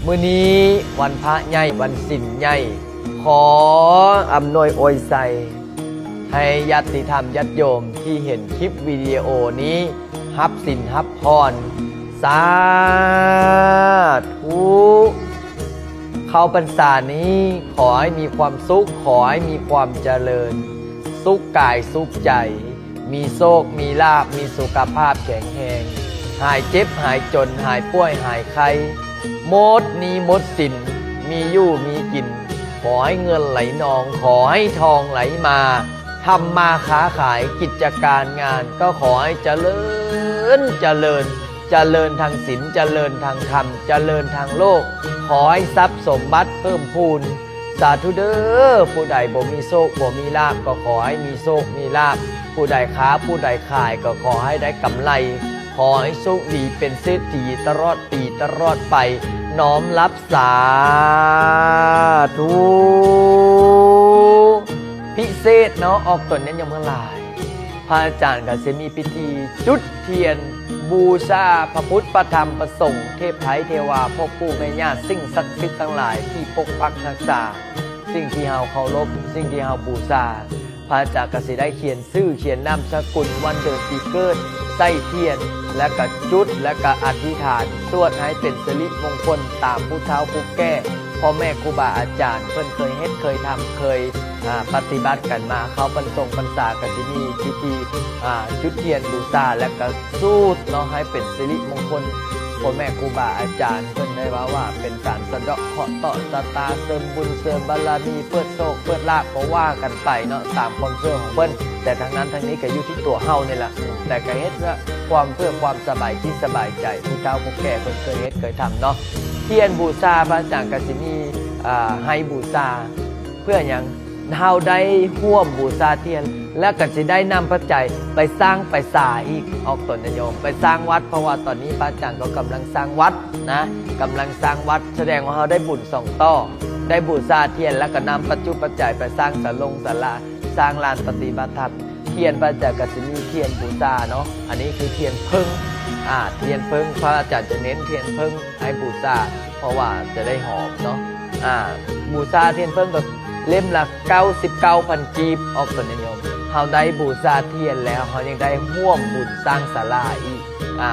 ມື້ນີ້ວັນພະໃຫຍ່ ວັນສິນໃຫຍ່ ຂໍອຳນວຍອວຍໄຊ ໃຫ້ຍາດຕິທຳຍາດໂຍມທີ່ເຫັນຄລິບວິດີໂອນີ້ ຮັບສິນຮັບພອນ ສາທຸ. ເຂົ້າພັນສານີ້ ຂໍໃຫ້ມີຄວາມສຸກ ຂໍໃຫ້ມີຄວາມຈະເລີນ ສຸກກາຍສຸກໃຈ ມີໂຊກມີລາບ ມີສຸຂະພາບແຂງແຮງ ຫາຍເຈັບຫາຍຈົນ ຫາຍປ່ວຍຫາຍໄຂ້ ໝົດໜີ້ໝົດສິນ ມີຢູ່ມີກິນ ຂໍໃຫ້ເງິນໄຫຼນອງ ຂໍໃຫ້ທອງໄຫຼມາ ທຳມາຄ້າຂາຍ ກິດຈະການງານ ກໍຂໍໃຫ້ຈະເລີນ ຈະເລີນ ຈະເລີນທາງສິນ ຈະເລີນທາງທຳ ຈະເລີນທາງໂລກ ຂໍໃຫ້ຊັບສົມບັດເພີ່ມພູນ ສາທຸເດີ້. ຜູ້ໃດບໍ່ມີໂຊກ ບໍ່ມີລາບ ກໍຂໍໃຫ້ມີໂຊກມີລາບ ຜູ້ໃດຄ້າ ຜູ້ໃດຂາຍ ກໍຂໍໃຫ້ໄດ້ກຳໄລ ຂໍໃຫ້ໂຊກດີ ເປັນເສດຖີຕະຫຼອດປີຕະຫຼອດໄປ ນ້ອມຮັບ ສາທຸ. ພິເສດເນາະ ອອກຕົນຍາດໂຍມທັງຫຼາຍ ພະອາຈານກໍຊິມີພິທີຈຸດທຽນບູຊາພະພຸດ ພະທຳ ພະສົງ ເທບໄພເທວາ ພໍ່ປູ່ແມ່ຍ່າ ສິ່ງສັກສິດທັງຫຼາຍທີ່ປົກປັກຮັກສາ ສິ່ງທີ່ເຮົາເຄົາລົບ ສິ່ງທີ່ເຮົາບູຊາ ພະອາຈານກໍຊິໄດ້ຂຽນຊື່ ຂຽນນາມສະກຸນ ວັນເດືອນປີເກີດ ໃສ່ທຽນ ແລ້ວກໍຈຸດ ແລ້ວກໍອະທິຖານ ສວດໃຫ້ເປັນສິລິມົງຄົນ ຕາມຜູ້ເຖົ້າຜູ້ແກ່ ພໍ່ແມ່ຄູບາອາຈານ ເພິ່ນເຄີຍເຮັດເຄີຍທຳ ເຄີຍ ອາ ປະຕິບັດກັນມາ. ເຂົ້າພັນສົງພັນສາກໍຊິມີພິທີ ອາ ຈຸດທຽນບູຊາ ແລ້ວກໍສູດເນາະ ໃຫ້ເປັນສິລິມົງຄົນ. ພໍ່ແມ່ຄູບາອາຈານເພິ່ນໄດ້ເວົ້າວ່າ ເປັນການສະເດາະເຄາະຕໍ່ຊະຕາ ເສີມບຸນເສີມບາລະມີ ເປີດໂຊກເປີດລາບ ກໍວ່າກັນໄປເນາະ ຕາມຄວາມເຊື່ອຂອງເພິ່ນ. ແຕ່ທັງນັ້ນທັງນີ້ກໍຢູ່ທີ່ຕົວເຮົານີ້ລະ ແຕ່ກໍເຮັດເພື່ອຄວາມ ເພື່ອຄວາມສະບາຍຈິດສະບາຍໃຈ ຜູ້ເຖົ້າຜູ້ແກ່ເພິ່ນເຄີຍເຮັດເຄີຍທຳເນາະ. ທຽນບູຊາ ພະອາຈານກໍຊິມີ ອາ ໃຫ້ບູຊາ ເພື່ອຫຍັງ? ເຮົາໄດ້ຮ່ວມບູຊາທຽນ ແລ້ວກໍຊິໄດ້ນຳປັດໄຈໄປສ້າງໄຟສາອີກ ອອກຕົນຍາດໂຍມ ໄປສ້າງວັດ ເພາະວ່າຕອນນີ້ພະອາຈານກໍກຳລັງສ້າງວັດນະ ກຳລັງສ້າງວັດ ສະແດງວ່າເຮົາໄດ້ບຸນສອງຕໍ່ ໄດ້ບູຊາທຽນ ແລ້ວກໍນຳປັດຈຸປັດໄຈໄປສ້າງສາລົງສາລາ ສ້າງລານປະຕິບັດທຳ. ທຽນພະອາຈານກໍຊິມີທຽນບູຊາເນາະ ອັນນີ້ຄືທຽນເຜິ້ງ ອາ ທຽນເຜິ້ງ ພະອາຈານຈະເນັ້ນທຽນເຜິ້ງໃຫ້ບູຊາ ເພາະວ່າຈະໄດ້ຫອມເນາະ. ອາ ບູຊາທຽນເຜິ້ງກໍເຫຼັ້ມລະເກົ້າສິບເກົ້າພັນກີບ ອອກຕົນຍາດໂຍມ ເຮົາໄດ້ບູຊາທຽນແລ້ວ ເຮົາຍັງໄດ້ຮ່ວມບຸນສ້າງສາລາອີກ. ອາ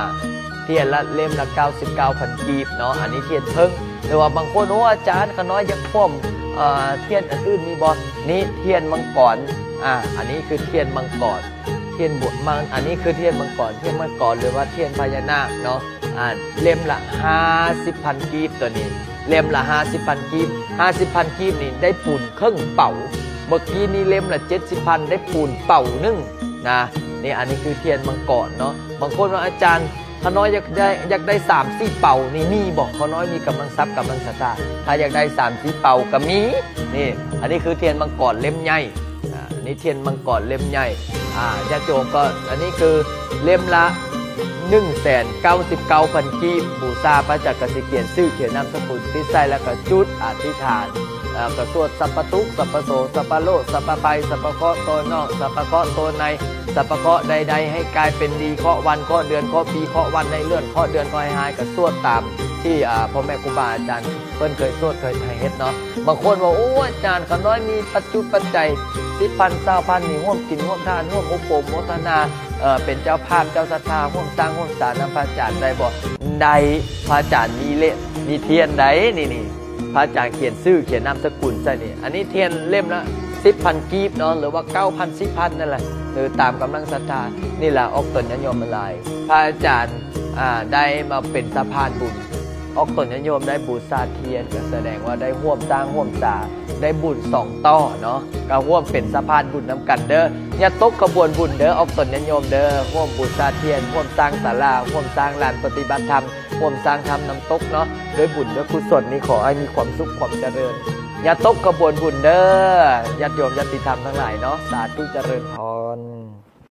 ທຽນລະເຫຼັ້ມລະເກົ້າສິບເກົ້າພັນກີບເນາະ ອັນນີ້ທຽນເຜິ້ງ. ຫຼືວ່າບາງຄົນ ໂອ້ ອາຈານ ຂ້ານ້ອຍຢາກຮ່ວມ ເອີ ທຽນອັນອື່ນມີບໍ່? ນີ້ທຽນມັງກອນ ອາ ອັນນີ້ຄືທຽນມັງກອນ ທຽນບົວ ມັງ ອັນນີ້ຄືທຽນມັງກອນ ທຽນມັງກອນ ຫຼືວ່າທຽນພະຍານາກເນາະ. ອາ ເຫຼັ້ມລະຫ້າສິບພັນກີບ ໂຕນີ້ ເຫຼັ້ມລະຫ້າສິບພັນກີບ ຫ້າສິບພັນກີບນີ້ໄດ້ປູນເຄິ່ງເປົາ. ເມື່ອກີ້ນີ້ເຫຼັ້ມລະເຈັດສິບພັນ ໄດ້ປູນເປົາໜຶ່ງນະ. ນີ້ ອັນນີ້ຄືທຽນມັງກອນເນາະ. ບາງຄົນວ່າ ອາຈານ ຂ້ານ້ອຍຢາກໄດ້ ຢາກໄດ້ສາມສີ່ເປົານີ້ມີບໍ່? ຂ້ານ້ອຍມີກຳລັງຊັບກຳລັງສັດທາ ຖ້າຢາກໄດ້ສາມສີ່ເປົາກໍມີ. ນີ້ ອັນນີ້ຄືທຽນມັງກອນເຫຼັ້ມໃຫຍ່ ອາ ອັນນີ້ທຽນມັງກອນເຫຼັ້ມໃຫຍ່. ອາ ຍາດໂຍມກໍ ອັນນີ້ຄືເຫຼັ້ມລະໜຶ່ງແສນເກົ້າສິບເກົ້າພັນກີບ ບູຊາ ພະອາຈານກໍຊິຂຽນຊື່ຂຽນນາມສະກຸນຕິດໃສ່ ແລ້ວກໍຈຸດອະທິຖານ ເອີ ກໍສວດ ສັບພະທຸກ ສັບພະໂສ ສັບພະໂລກ ສັບພະໄພ ສັບພະເຄາະໂຕນອກ ສັບພະເຄາະໂຕໃນ ສັບພະເຄາະໃດໆ ໃຫ້ກາຍເປັນດີ ເຄາະວັນ ເຄາະເດືອນ ເຄາະປີ ເຄາະວັນໃຫ້ເລື່ອນ ເຄາະເດືອນເຄາະໃຫ້ຫາຍ ກໍສວດຕາມທີ່ ອາ ພໍ່ແມ່ຄູບາອາຈານເພິ່ນເຄີຍສວດເຄີຍໃຫ້ເຮັດເນາະ. ບາງຄົນວ່າ ໂອ້ ອາຈານ ຂ້ານ້ອຍມີປັດຈຸປັດໄຈສິບພັນ ຊາວພັນນີ້ ຮ່ວມກິນຮ່ວມທານ ຮ່ວມອົບໂອມໂມທະນາ ເອີ ເປັນເຈົ້າພາບເຈົ້າສັດທາ ຮ່ວມສ້າງຮ່ວມສານຳພະອາຈານໄດ້ບໍ່? ໄດ້ ພະອາຈານມີເລະ ມີທຽນໃດນີ້ ນີ້ ພະອາຈານຂຽນຊື່ຂຽນນາມສະກຸນໃສ່ນີ້. ອັນນີ້ທຽນເຫຼັ້ມລະສິບພັນກີບເນາະ ຫຼືວ່າເກົ້າພັນ ສິບພັນນັ້ນແຫຼະ ຫຼືຕາມກຳລັງສັດທາ. ນີ້ລະອອກຕົນຍາດໂຍມທັງຫຼາຍ ພະອາຈານ ອາ ໄດ້ມາເປັນສະພານບຸນ ອອກຕົນຍາດໂຍມໄດ້ບູຊາທຽນ ກໍສະແດງວ່າໄດ້ຮ່ວມສ້າງຮ່ວມສາ ໄດ້ບຸນສອງຕໍ່ເນາະ ກໍຮ່ວມເປັນສະພານບຸນນຳກັນເດີ້. ຢ່າຕົກຂະບວນບຸນເດີ້ ອອກຕົນຍາດໂຍມເດີ້ ຮ່ວມບູຊາທຽນ ຮ່ວມສ້າງສາລາ ຮ່ວມສ້າງລານປະຕິບັດທຳ ຮ່ວມສ້າງທຳນ້ຳຕົກເນາະ ດ້ວຍບຸນດ້ວຍກຸສົນນີ້ ຂໍໃຫ້ມີຄວາມສຸກຄວາມຈະເລີນ. ຢ່າຕົກຂະບວນບຸນເດີ້ ຍາດໂຍມຍາດຕິທຳທັງຫຼາຍເນາະ. ສາທຸ ຈະເລີນພອນ.